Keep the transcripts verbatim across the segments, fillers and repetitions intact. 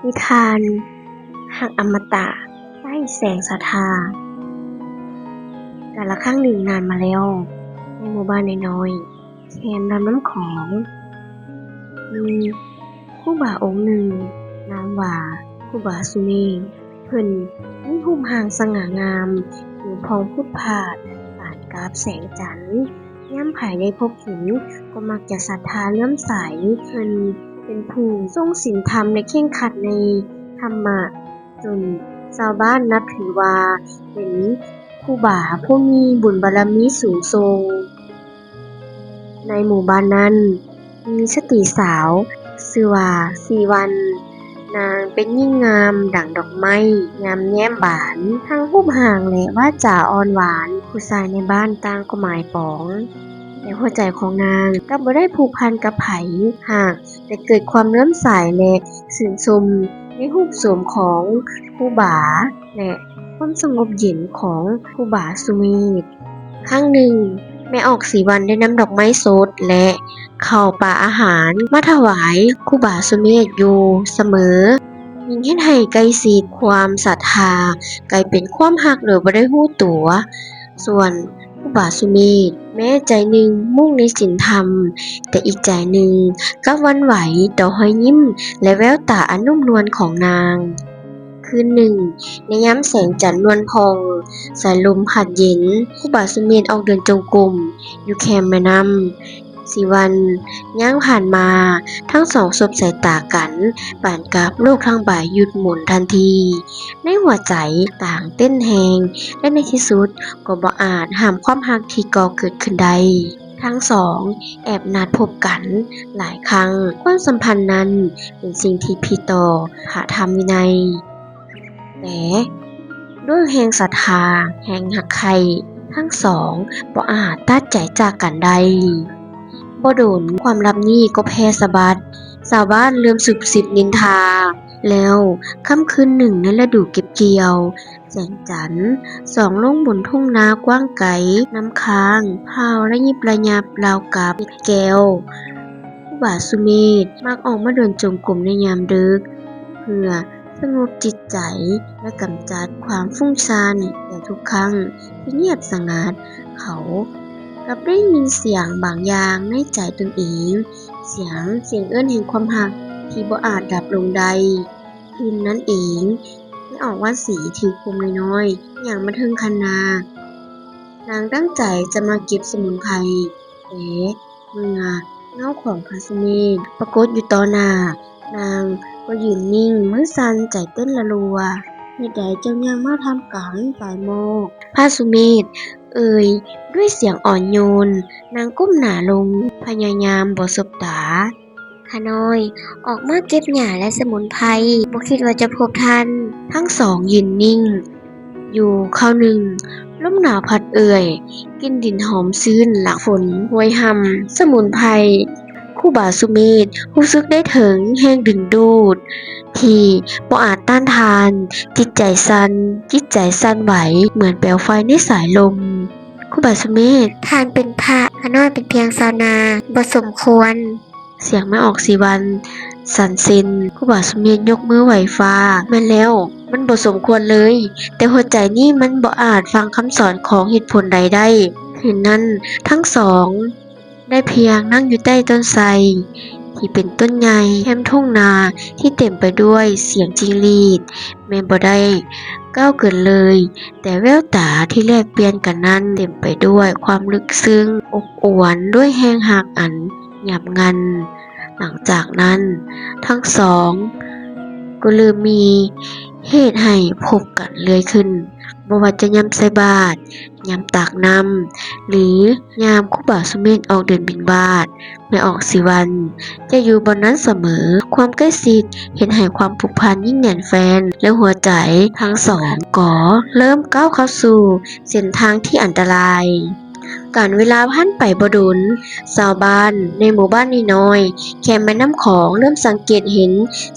นิทานฮักอมตะ ใต้แสงศรัทธา กาลครั้งหนึ่งนานมาแล้ว ในหมู่บ้านน้อยๆ แคมลำน้ำขอ มีครูบาองค์หนึ่ง นามว่าครูบาสุเมธ เพิ่นมีรูปร่างสง่างาม ผิวผ่องพุดพาด ปานกับแสงจันทร์ ยามใผได้พบเห็น ก็มักจะศรัทธาเลื่อมใส เพิ่นเป็นผู้ทรงศีลธรรมและเคร่งครัดในธรรมะ จนชาวบ้านนับถือว่าเป็นครูบาผู้มีบุญบารมีสูงส่ง ในหมู่บ้านนั้น มีสตรีสาว ชื่อว่าสีวัน นางเป็นหญิงงามดังดอกไม้ ยามแย้มบาน ทั้งรูปร่างและวาจาอ่อนหวาน ผู้ชายในบ้านต่างก็หมายปอง แต่หัวใจของนางกลับบ่ได้ผูกพันกับไผ หากแต่เกิดความเลื่อมใสและชื่นชมในรูปโฉมของครูบา และความสงบเย็นของครูบาสุเมธ ครั้งหนึ่ง แม่ออกสีวันได้นำดอกไม้สดและข้าวปลาอาหารมาถวายครูบาสุเมธอยู่เสมอ ยิ่งเฮ็ดให้ใกล้ชิดความศรัทธากลายเป็นความฮักโดยบ่ได้รู้ตัว ส่วนครูบาสุเมธ แม้ใจหนึ่งมุ่งในศีลธรรม แต่อีกใจหนึ่งกลับหวั่นไหวต่อรอยยิ้มและแววตาอันนุ่มนวลของนาง คืนหนึ่ง ในยามแสงจันทร์นวลผ่อง สายลมพัดเย็น ครูบาสุเมธออกเดินจงกรมอยู่แคมแม่น้ำ สีวันย่างผ่านมา ทั้งสองสบสายตากัน ปานกับโลกทั้งใบหยุดหมุนทันที ในหัวใจต่างเต้นแฮง และในที่สุดก็บ่อาจห้ามความฮักที่ก่อเกิดขึ้นได้ ทั้งสองแอบนัดพบกันหลายครั้ง ความสัมพันธ์นั้นเป็นสิ่งที่ผิดต่อพระธรรมวินัย แต่ด้วยแรงศรัทธา แรงฮักใคร่ ทั้งสองบ่อาจตัดใจจากกันได้ บ่โดนความลับนี้ก็แพร่สะบัด ชาวบ้านเริ่มซุบซิบนินทา แล้วค่ำคืนหนึ่งในฤดูเก็บเกี่ยว แสงจันทร์ส่องลงบนทุ่งนากว้างไกล น้ำค้างพราวระยิบระยับราวกับเม็ดแก้ว ครูบาสุเมธมักออกมาเดินจงกรมในยามดึก เพื่อสงบจิตใจและกำจัดความฟุ้งซ่าน แต่ทุกครั้งที่เงียบสงัด เขากลับได้ยินเสียงบางอย่างในใจตนเอง เสียง เสียงเอิ้นแห่งความฮักที่บ่อาจดับลงได้ คืนนั้นเอง แม่ออกวาดสีถือโคมน้อยๆ ย่างมาเทิงคันนา นางตั้งใจจะมาเก็บสมุนไพร แต่เมื่อเงาของพระสุเมธปรากฏอยู่ต่อหน้า นางก็ยืนนิ่ง มือสั่น ใจเต้นระรัว เหตุใดเจ้าย่างมาท่ามกลางสายหมอก พระสุเมธเอ่ยด้วยเสียงอ่อนโยน นางก้มหน้าลง พยายามบ่สบตา ข้าน้อยออกมาเก็บหญ้าและสมุนไพร บ่คิดว่าจะพบท่าน ทั้งสองยืนนิ่งอยู่คราวหนึ่ง ลมหนาวพัดเอื่อย กลิ่นดินหอมชื้นหลังฝนโหยหำ สมุนไพร ครูบาสุเมธรู้สึกได้ถึงแรงดึงดูด ที่บ่อาจต้านทาน จิตใจสั่น จิตใจสั่นไหวเหมือนเปลวไฟในสายลม ครูบาสุเมธ ท่านเป็นพระ ข้าน้อยเป็นเพียงชาวนา บ่สมควร เสียงแม่ออกสีวันสั่นเซน ครูบาสุเมธยกมือไหว้ฟ้า แม่นแล้ว มันบ่สมควรเลย แต่หัวใจนี้มันบ่อาจฟังคำสอนของเหตุผลใดได้ คืนนั้นทั้งสองได้เพียงนั่งอยู่ใต้ต้นไทรที่เป็นต้นใหญ่ แคมทุ่งนาที่เต็มไปด้วยเสียงจิ้งหรีด แม่บ่ได้กล่าวเกินเลย แต่แววตาที่แลกเปลี่ยนกันนั้นเต็มไปด้วยความลึกซึ้ง อบอวลด้วยแรงฮักอันหยาบงัน หลังจากนั้นทั้งสองก็เริ่มมีเหตุให้พบกันเรื่อยขึ้น บ่ว่าจะยามใส่บาตร ยามตักน้ำ หรือยามครูบาสุเมธออกเดินบิณฑบาต แม่ออกสีวันจะอยู่บ่อนนั้นเสมอ ความใกล้ชิดเฮ็ดให้ความผูกพันยิ่งแน่นแฟ้น และหัวใจทั้งสองก็เริ่มก้าวเข้าสู่เส้นทางที่อันตราย กาลเวลาผ่านไปบ่ดน ชาวบ้านในหมู่บ้านน้อยๆ แคมแม่น้ำขอเริ่มสังเกตเห็น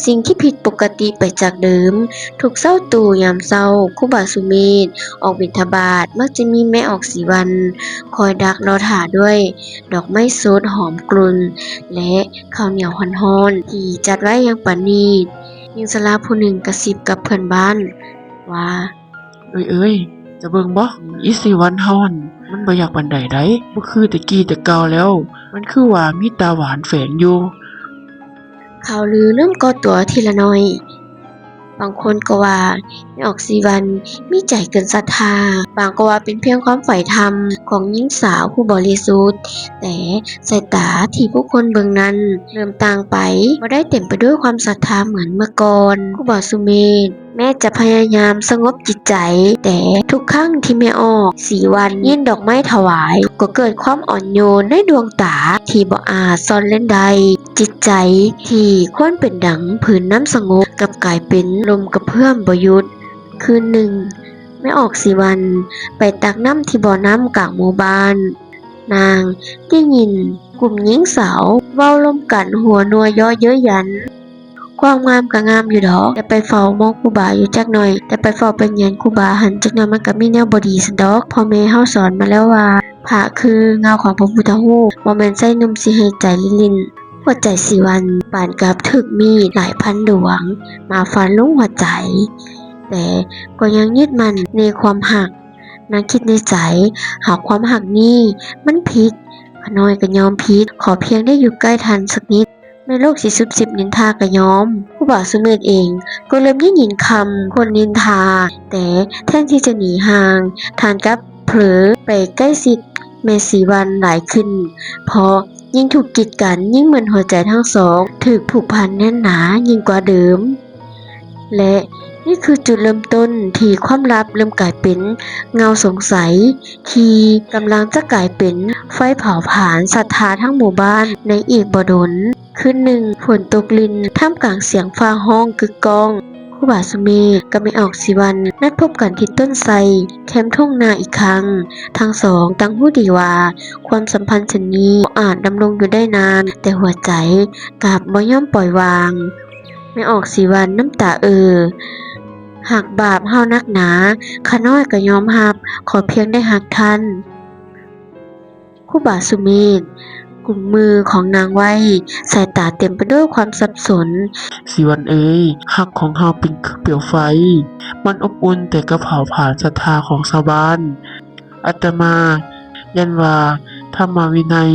สิ่งที่ผิดปกติไปจากเดิม ทุกเช้าตรู่ยามเช้า ครูบาสุเมธออกบิณฑบาต มักจะมีแม่ออกสีวันคอยดักรอท่าด้วยดอกไม้สดหอมกลุ่น และข้าวเหนียวฮ้อนๆ ที่จัดไว้อย่างประณีต หญิงชราผู้หนึ่งกระซิบกับเพื่อนบ้านว่า เอ้ยเอ้ย จะเบิ่งบ่ อีสีวันเฮาหั่น มันบ่อยากปานใดได๋ บ่คือแต่กี้แต่เก่าแล้ว มันคือว่ามีตาหวานแฝงอยู่ ข่าวลือเริ่มก่อตัวทีละน้อย บางคนก็ว่าแม่ออกสีวันมีใจเกินศรัทธา บางก็ว่าเป็นเพียงความใฝ่ธรรมของหญิงสาวผู้บริสุทธิ์ แต่สายตาที่ผู้คนเบิ่งนั้นเริ่มต่างไป บ่ได้เต็มไปด้วยความศรัทธาเหมือนเมื่อก่อน ครูบาสุเมธแม้จะพยายามสงบจิตใจ แต่ทุกครั้งที่แม่ออกสีวันยื่นดอกไม้ถวาย ก็เกิดความอ่อนโยนในดวงตาที่บ่อาจซ่อนเล่นได้ จิตใจที่ควรเป็นดังผืนน้ำสงบกลับกลายเป็นลมกระเพื่อมบ่หยุด คืนหนึ่ง แม่ออกสีวันไปตักน้ำที่บ่อน้ำกลางหมู่บ้าน นางได้ยินกลุ่มหญิงสาวเว้าร่วมกันหัวนัวเยาะเย้ยหยัน ความงามก็งามอยู่ดอก แต่ไปเฝ้ามองครูบาอยู่จักหน่อย แต่ไปเฝ้าไปเยียนครูบาหั่นจักหน่อยมันก็มีแนวบ่ดีซั้นดอก พ่อแม่เฮาสอนมาแล้วว่า พระคือเงาของพระพุทธรูป บ่แม่นชายหนุ่มสิให้ใจลิ่นๆ หัวใจสีวันปานกับถูกมีดหลายพันดวงมาฟันลงหัวใจ แต่ก็ยังยึดมั่นในความฮัก นางคิดในใจ หากความฮักนี้มันผิด ข้าน้อยก็ยอมผิด ขอเพียงได้อยู่ใกล้ท่านสักนิด แม่นโลกสิซุบซิบนินทาก็ยอม ครูบาสุเมธเองก็เริ่มได้ยินคำคนนินทา แต่แทนที่จะหนีห่าง ท่านกลับเผลอไปใกล้ชิดแม่สีวันหลายขึ้น เพราะยิ่งถูกกีดกัน ยิ่งเหมือนหัวใจทั้งสองถูกผูกพันแน่นหนายิ่งกว่าเดิม และนี่คือจุดเริ่มต้นที่ความลับเริ่มกลายเป็นเงาสงสัย ที่กำลังจะกลายเป็นไฟเผาผลาญศรัทธาทั้งหมู่บ้านในอีกบ่ดน คืนหนึ่งฝนตกรินท่ามกลางเสียงฟ้าฮ้องกึกก้อง ครูบาสุเมธกับแม่ออกสีวันนัดพบกันที่ต้นไทรแคมทุ่งนาอีกครั้ง ทั้งสองต่างฮู้ดีว่าความสัมพันธ์เช่นนี้บ่อาจดำรงอยู่ได้นาน แต่หัวใจกลับบ่ยอมปล่อยวาง แม่ออกสีวันน้ำตาเอ่อ หากบาปเฮานักหนา ข้าน้อยก็ยอมรับ ขอเพียงได้ฮักท่าน ครูบาสุเมธกุมมือของนางไว้ สายตาเต็มไปด้วยความสับสน สีวันเอ๋ย ฮักของเฮาเป็นคือเปลวไฟ มันอบอุ่นแต่ก็เผาผลาญศรัทธาของชาวบ้าน อาตมาย้านว่าธรรมวินัย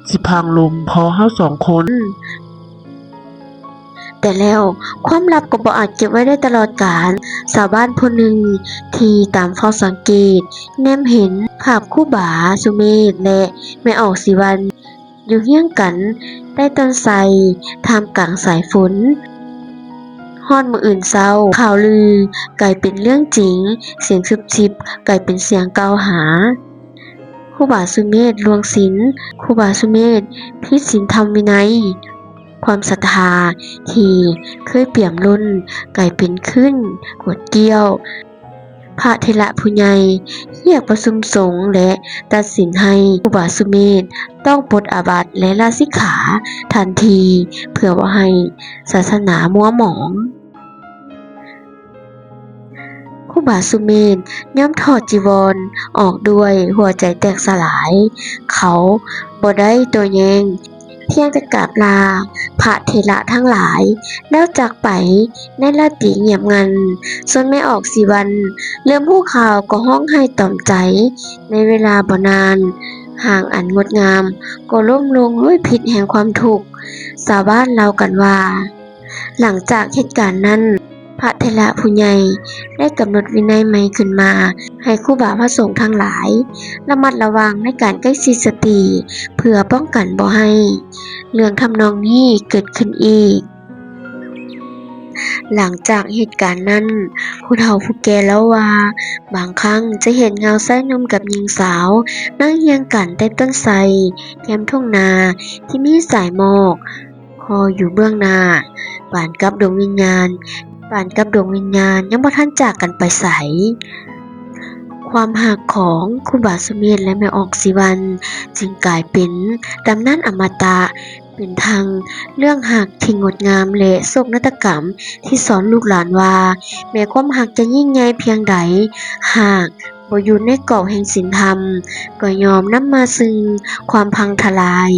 สิพังลงเพราะเฮาสองคน แต่แล้วความลับก็บ่อาจเก็บไว้ได้ตลอดกาล ชาวบ้านผู้หนึ่งที่ตามเฝ้าสังเกต แนมเห็นภาพครูบาสุเมธและแม่ออกสีวันอยู่เฮียงกันใต้ต้นไทร ท่ามกลางสายฝน ฮอดมื้ออื่นเช้า ข่าวลือกลายเป็นเรื่องจริง เสียงซุบซิบกลายเป็นเสียงกล่าวหา ครูบาสุเมธล่วงศีล ครูบาสุเมธผิดศีลธรรมวินัย ความศรัทธาที่เคยเปี่ยมล้นกลายเป็นคลื่นขวดเกี้ยว พระเถระผู้ใหญ่เรียกประชุมสงฆ์และตัดสินให้ครูบาสุเมธต้องปลดอาบัติและลาสิกขาทันที เพื่อบ่ให้ศาสนามัวหมอง ครูบาสุเมธยอมถอดจีวรออกด้วยหัวใจแตกสลาย เขาบ่ได้โต้แย้ง เพียงแต่กราบลาพระเถระทั้งหลาย แล้วจากไปในราตรีเงียบงัน ส่วนแม่ออกสีวันเริ่มฮู้ข่าวก็ฮ้องไห้ตรอมใจ ในเวลาบ่นาน ห้างอันงดงามก็ล้มลงด้วยพิษแห่งความทุกข์ ชาวบ้านเล่ากันว่า หลังจากเหตุการณ์นั้น พระเถระผู้ใหญ่ได้กำหนดวินัยใหม่ขึ้นมา ให้ครูบาพระสงฆ์ทั้งหลาย ระมัดระวังในการใกล้ชิดสตรี เพื่อป้องกันบ่ให้เรื่องทำนองนี้เกิดขึ้นอีก หลังจากเหตุการณ์นั้น ผู้เฒ่าผู้แก่เล่าว่า บางครั้งจะเห็นเงาชายหนุ่มกับหญิงสาว นั่งเฮียงกันใต้ต้นไทร แคมทุ่งนาที่มีสายหมอก คอยอยู่เบื้องหน้า ปานกับดวงวิญญาณ ปานกับดวงวิญญาณยังบ่ทันจากกันไปไส ความฮักของครูบาสุเมธและแม่ออกสีวัน จึงกลายเป็นตำนานอมตะ เป็นทั้งเรื่องฮักที่งดงามและโศกนาฏกรรมที่สอนลูกหลานว่า แม้ความฮักจะยิ่งใหญ่เพียงใด หากบ่อยู่ในกรอบแห่งศีลธรรม ก็ย่อมนำมาซึ่งความพังทลาย